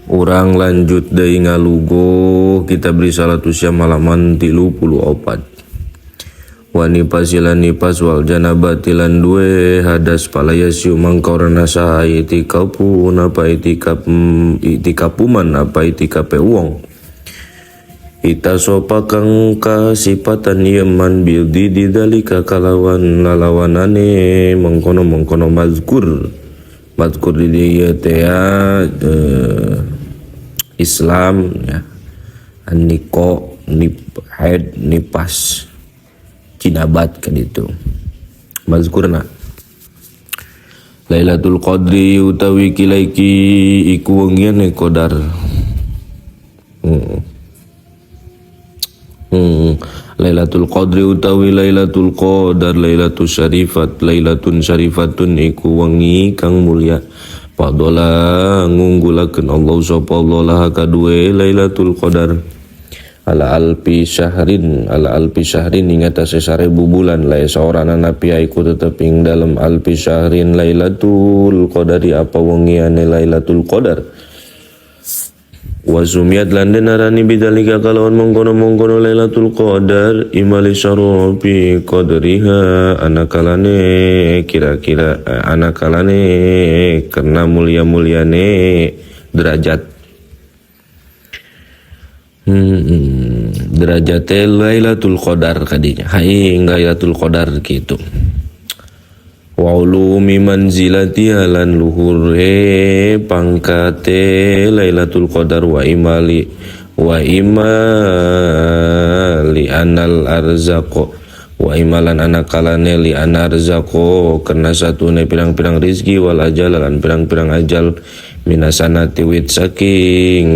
Urang lanjut deui ngalugo kitab Risalatus Syam halaman 34. Wa nifasi lan nifas wal janabati lan duwe hadas fala yasihu mangka ora sah itikafun apa itikaf, itikafuman apa itikafe wong itasofa kang kasipatan ieu man bididdi dzalika kalawan lalawanane mengkono-mengkono mazkur. Mazkur di dieu teh ya, Islam ya, niko nip haid nipas jinabat kan itu mazkurna. Lailatul Qadri utawi kilaiki iku wengiane qadar. Lailatul Qadri utawi Lailatul Qadar Lailatul Syarifat Lailatun Syarifatun iku wengi kang mulia. Fadala ngunggulakeun Allah sapa Allah laha kadue Lailatul Qadar ala alfi syahrin ing atase 1000 bulan. La saorana nabi iku tetep ing dalem alfi syahrin Lailatul Qadari apa wengiane Lailatul Qadar. Wa sumiyat lan den arani bidzalika kalawan mengkono-mengkono Lailatul Qadar imali syarafi qadriha anakalane kira-kira anakalane karena mulia-muliane derajat, derajate Lailatul Qadar kadinya haing Lailatul Qadar gitu. Wa ulumi manzilatiha lan luhure pangkate Lailatul Qadar wa imali wa imali anal arzaqo wa imalan anakalane li anarzaqo karena satune pirang-pirang rizki wal ajal lan pirang-pirang ajal minasanati wit saking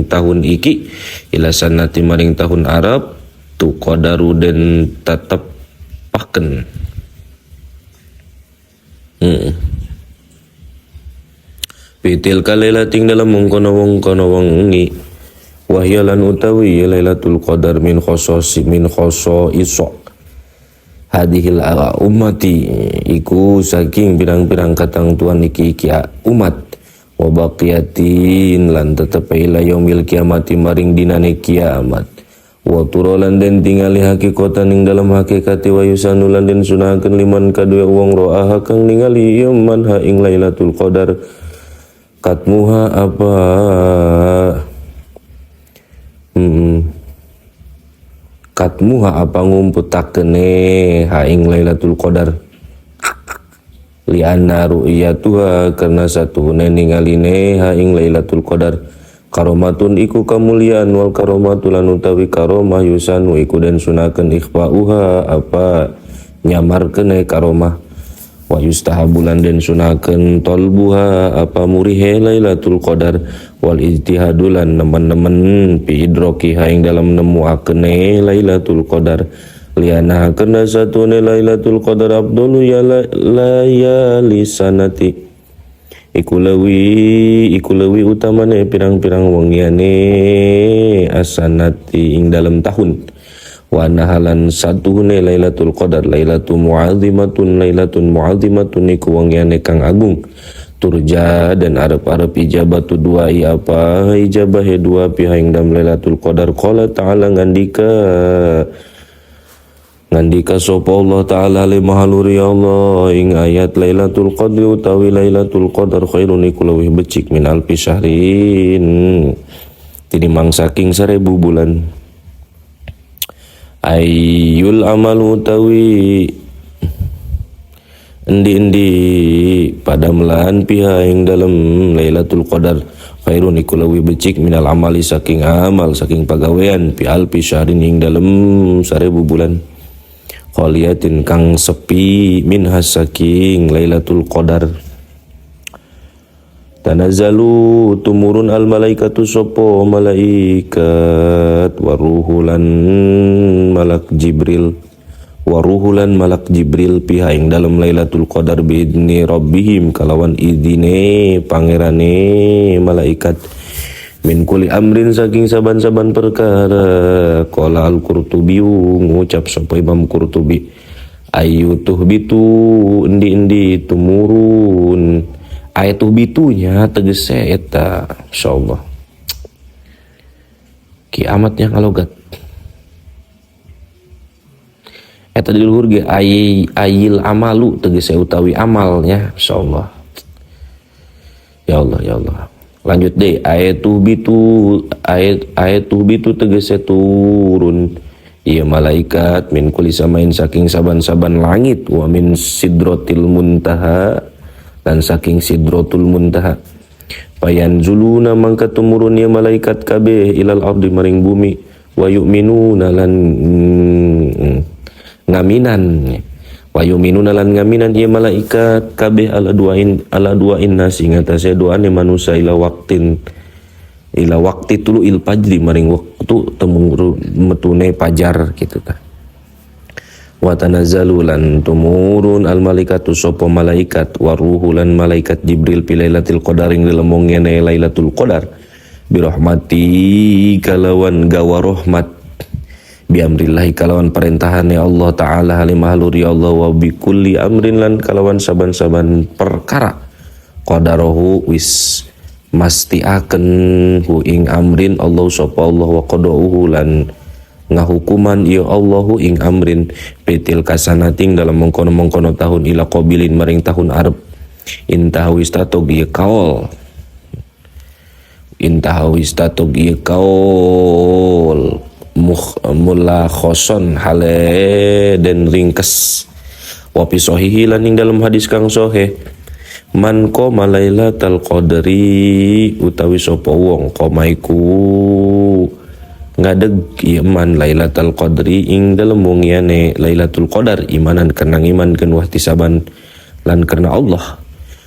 tahun iki ila sanati maring tahun Arab tu qadaru den tetep paken. Fitil kalailating dalam mengkono mengkono wengi wahya lan utawi Lailatul Qadar min khososi min khoso iso hadihil ummati iku saking pirang-pirang katang tuan iki iki umat wa baqiyatin lan tetep ila yaumil kiamati maring dinane kiamat wa turolan den tingali hakikatan ing dalam hakikati wa yusanu lan den sunahaken liman kadue wong ro'aha kang ningali ieu man ha ing Lailatul Qadar katmuha apa, katmuha apa ngumputakene ha ing Lailatul Qadar lianna ru'yatuha karena satuhune ningaline ha ing Lailatul Qadar karomatun iku kamuliaan wal karomatu lan utawi karomah yusanu iku den sunakeun ikhfa'uha apa nyamarkeun karomah wa yustahabu lan den sunakeun tolbuha apa murihe Lailatul Qadar wal ijtihadu lan nemen-nemen fi idrokiha ing dalam nemuakene Lailatul Qadar liana karena satune Lailatul Qadar afdalu ya layali sanati iku leuwih utamane pirang-pirang wengiane asanati ing dalam tahun wa nahalan satuhune Lailatul Qadar Lailatul mu'azzimatun Lailatun mu'azzimatun iku wengiane kang agung turja dan arep-arep ijabatu duai apa ijabah dua pihak ing dalam Lailatul Qadar. Qala ta'ala ngandika ngandika sapa Allah ta'ala li mahaluri Allah ing ayat Lailatul Qadri utawi Lailatul Qadar khairun iku leuwih becik min alfi syahrin tinimbang saking 1000 bulan. Ayyul amal utawi endi-endi pada melahan pihak ing dalem Lailatul Qadar khairun iku leuwih becik minal amali saking amal saking pagawean fi alfi syahrin ing dalem 1000 bulan khaliyatin kang sepi minha saking Lailatul Qadar. Tanazzalu tumurun al malaikatu sopo malaikat waruhulan malak Jibril waruhulan malak Jibril piha ing dalem Lailatul Qadar biidni rabbihim kalawan idine pangerane malaikat min kuli amrin saking saban-saban perkara. Qala al-Qurtubi ngucap sapa Imam Qurtubi ayu tuhbitu endi-endi tumurun Ayat bitunya tegese eta, insyaallah kiamat yang alogat eta di luhur ge ayil amalu tegese utawi amalnya, insyaallah. Ya Allah, ya Allah. Lanjut deh, ayat bitu, ayat ayat bitu tegese turun iya malaikat min kulli samain saking saban-saban langit, wa min sidrotil muntaha dan saking sidrotul muntaha. Payanzuluna mangka tumurun ya malaikat kabeh ilal ardi maring bumi, wa yu'minuna lan ngaminan, wa yu'minuna lan ngaminan ieu malaikat kabeh ala duain nasi ngatasé doane manusia ila waktin ila wakti tuluil fajri maring waktu temuru metune pajar gitu tah. Wa tanazzalu lan tumurun al malaikatu sapa malaikat waruhu lan malaikat Jibril fi lailatul qadar ing dalem ngene Lailatul Qadar birahmati kalawan gawa rahmat biamrillahi kalawan perintahane Allah Ta'ala halim mahlur ya Allah wa bikulli amrin lan kalawan saban-saban perkara qadarahu wis mastiaken hu ing amrin Allah sapa Allah wa qadauhu lan ngahukuman ya Allahu ing amrin pitil kasanating dalam mengkono-mengkono tahun ila qabilin maring tahun arep intahu istatog ieu kaol intahu istatog ieu kaol mulakhoson hale den ringkes wa fi sahihi lan ing dalam hadis kang sahih man qoma lailatal qadri utawi sapa wong qoma iku ngadeg ieu man lailatal qadri ing dalem wongiyane Lailatul Qadar imanan karena iman keun wahtisaban lan karena Allah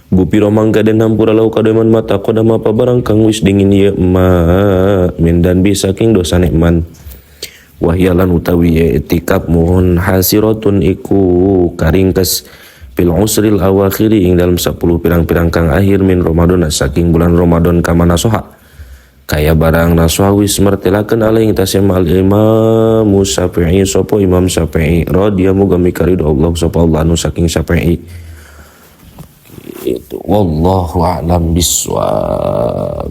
gupiro mangka den hampura lau kademan mata qadama apa barang kang wis dingin ieu ma min dan bisa saking dosane man wahyalan utawi i'tikaf mohon hasiratun iku karingkes fil usril awakhiri ing dalam 10 pirang-pirang kang akhir min Ramadan saking bulan Ramadan kama nasoha kaya barang nasoha wis mertelakeun alaihi tasema al Imam Syafi'i sapa Imam Syafi'i radhiyallahu muga mikaridho Allah sapa Allah anu saking Syafi'i itu. Wallahu a'lam bissawab.